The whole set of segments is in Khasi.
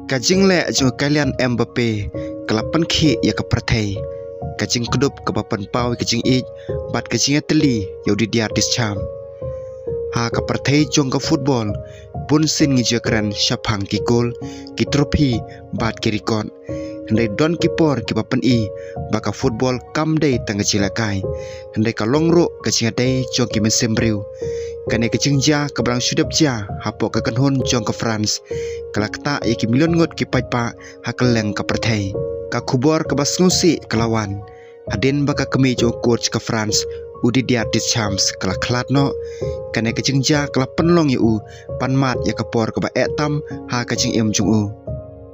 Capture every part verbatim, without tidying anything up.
Ka jingleh jong u Kylian Mbappe ka la pynkhih ïa ka pyrthei. Ka jingkdup kaba pynpaw ïa ka jingïeit bad ka jingïatylli ïa u Didier Deschamps. Ha ka pyrthei jong ka football, bun sien ngi ju ïakren shaphang ki gol, ki trophy bad ki record. Hynrei don ki por kiba pyni ba ka football kam dei tang ka jinglehkai, hynrei ka long ruh ka jingïadei jong ki mynsiem briew. Kane ka jingjia kaba dang shu dep jia hapoh ka kynhun jong ka France ka la ktah ïa ki million ngut ki paidbah ha kylleng ka pyrthei. Ka khubor kaba sngewsih ka la wan hadien ba ka kmie jong u coach ka France, u Didier Deschamps, ka la khlad noh. Kane ka jingjia ka la pynlong ïa u ban mad ïa ka por kaba eh tam ha ka jingim jong u.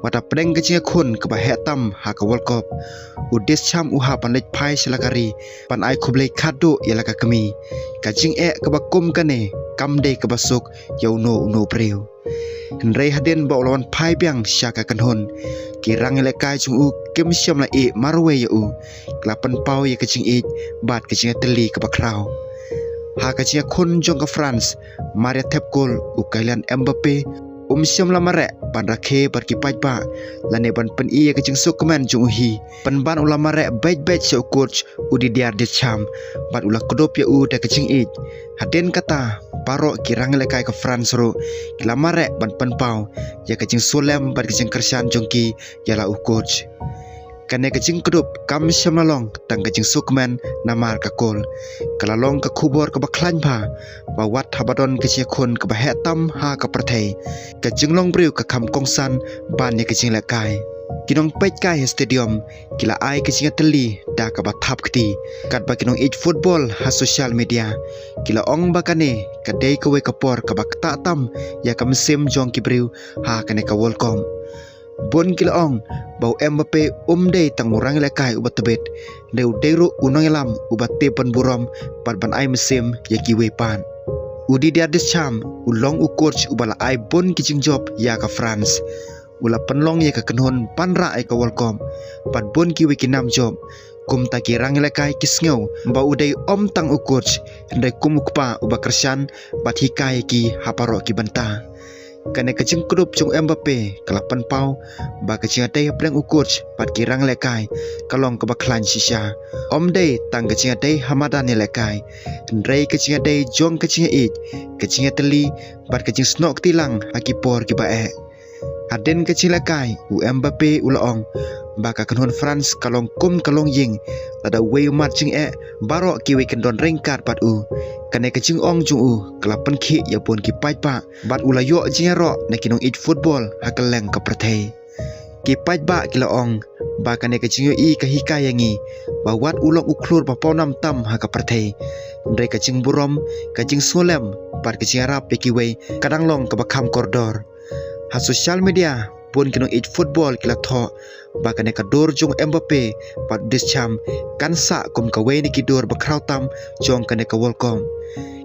Wat hapdeng ka jingïakhun kaba heh tam ha ka World Cup, u Deschamps u hap ban leit phai sha la ka ri ban ai khublei khatduh ïa la ka kmie. Ka jingeh kaba kum kane kam dei kaba suk ïa uno uno u briew. Hynrei hadien ba u la wan phai biang sha ka kynhun, ki rangïalehkai jong u kim shym la ïeh marwei ïa u. Ki la pynpaw ïa ka jingïeit bad ka jingïatylli kaba khraw. Ha ka jingïakhun jong ka France, mar ïa thep gol, u Kylian Mbappe um shym la mareh ban rakhe bad ki paidbah lane ban pyni ïa ka jingsngewkmen jong u hi. Pynban u la mareh beit beit sha u coach, u Didier Deschamps, bad u la kdup ïa u da ka jingïeit. Hadien kata, baroh ki rangïalehkai ka France ruh ki la mareh ban pynpaw ïa ka jingsulem bad ka jingkyrshan jong ki ïa la u coach. Kane ka jingkdup kam shym la long tang ka jingsngewkmen namar ka gol. Ka la long ka khubor kaba khlaiñ bha, ba wat haba don ka jingïakhun kaba heh tam ha ka pyrthei, ka jinglong briew ka kham kongsan ban ïa ka jinglehkai. Ki nongpeitkai ha stadium ki la ai ka jingïatylli da kaba thap kti, katba ki nongïeit football ha social media ki la ong ba kane ka dei kawei ka por kaba ktah tam ïa ka mynsiem jong ki briew ha kane ka World Cup. Bun ki la ong ba u Mbappe um dei tang u rangïalehkai uba tbit, hynrei u dei ruh u nongïalam uba tip ban burom bad ban ai mynsiem ïa kiwei pat. U Didier Deschamps u long u coach uba la ai bun ki jingjop ïa ka France. U la pynlong ïa ka kynhun ban rah ïa ka World Cup bad bun kiwei ki nam jop. Kumta ki rangïalehkai ki sngew ba u dei ym tang u coach, hynrei kum u kpa uba kyrshan bad hikai ïa ki ha baroh ki bynta. Kane ka jingkdup jong u Mbappe ka la pynpaw ba ka jingïadei hapdeng u coach bad ki rangïalehkai ka long kaba khlaiñ shisha. Ym dei tang ka jingïadei ha madan ïalehkai, hynrei ka jingïadei jong ka jingïaieit, ka jingïatylli bad ka jingsnoh kti lang ha ki por kiba eh. Hadien ka jinglehkai, u Mbappe u la ong ba ka kynhun France ka long kum ka longïing, lada uwei u mad jingeh, baroh kiwei kin don ryngkat bad u. Kane ka jingong jong u ka la pynkhih ïa bun ki paidbah bad u la ïoh jingïaroh na ki nongïeit football ha kylleng ka pyrthei. Ki paidbah ki la ong ba kane ka jingïohi ka hikai ïa ngi ba wat u long u khlur ba pawnam tam ha ka pyrthei, hynrei ka jingburom, ka jingsngewlem bad ka jingïarap ïa kiwei ka dang long kaba kham kordor. Ha social media, bun ki nongïeit football ki la thoh ba kane ka dur jong u Mbappe bad u Deschamps kan sah kum kawei na ki dur ba khraw tam jong kane ka World Cup.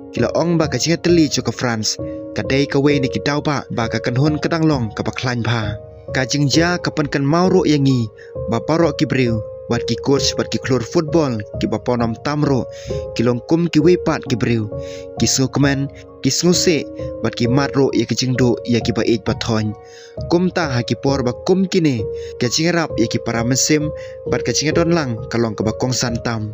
Ki la ong ba ka jingïatylli jong ka France ka dei kawei na ki daw ba, ba ka kynhun ka dang long kaba khlaiñ bha. Ka jingjia ka pynkynmaw ruh ïa ngi ba baroh ki briew, wat ki coach bad ki khlur football kiba pawnam tam ruh, ki long kum kiwei pat ki briew, ki sngewkmen, ki sngewsih bad ki mad ruh ïa ki jingduh ïa kiba ïeit ba thoiñ. Kumta ha ki por ba kum kine, ka jingïarap ïa ki para mynsiem bad ka jingïadon lang ka long kaba kongsan tam.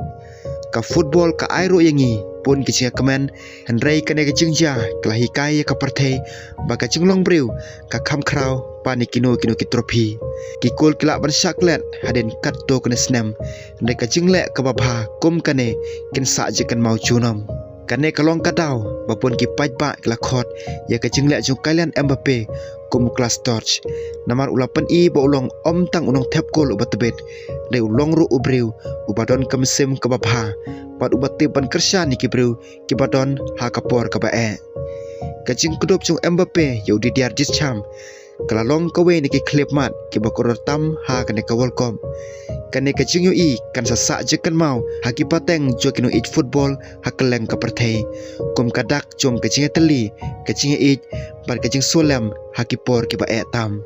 Ka football ka ai ruh ïa ngi bun ki jingïakmen, hynrei kane ka jingjia ka la hikai ïa ka pyrthei ba ka jinglong briew ka kham khraw ban ïa kino kino ki trophy. Ki kol ki lah ban shah klet hadien katto katne snem, hynrei ka jingleh kaba bha kum kane kin sah jingkynmaw junom. Kane ka long ka daw ba bun ki paidbah ki la khot ïa ka jingleh jong u Kylian Mbappe kum u Klaas Torch. Namar u la pyni ba u long ym tang u nongthep kol uba tbit, hynrei u long ruh u briew uba don ka mynsiem kaba bha bad uba tip ban kyrshan ïa ki briew kiba don ha ka por kaba eh. Ka jingkdup jong u Mbappe ïa u Didier Deschamps ka la long kawei na ki khyllipmat kiba kordor tam ha kane ka World Cup. Kane ka jingïohi kan sa sah jingkynmaw ha ki pateng jong ki nongïeit football ha kylleng ka pyrthei, kum ka dak jong ka jingïatylli, ka jingïaieit bad ka jingsngewlem ha ki por kiba eh tam.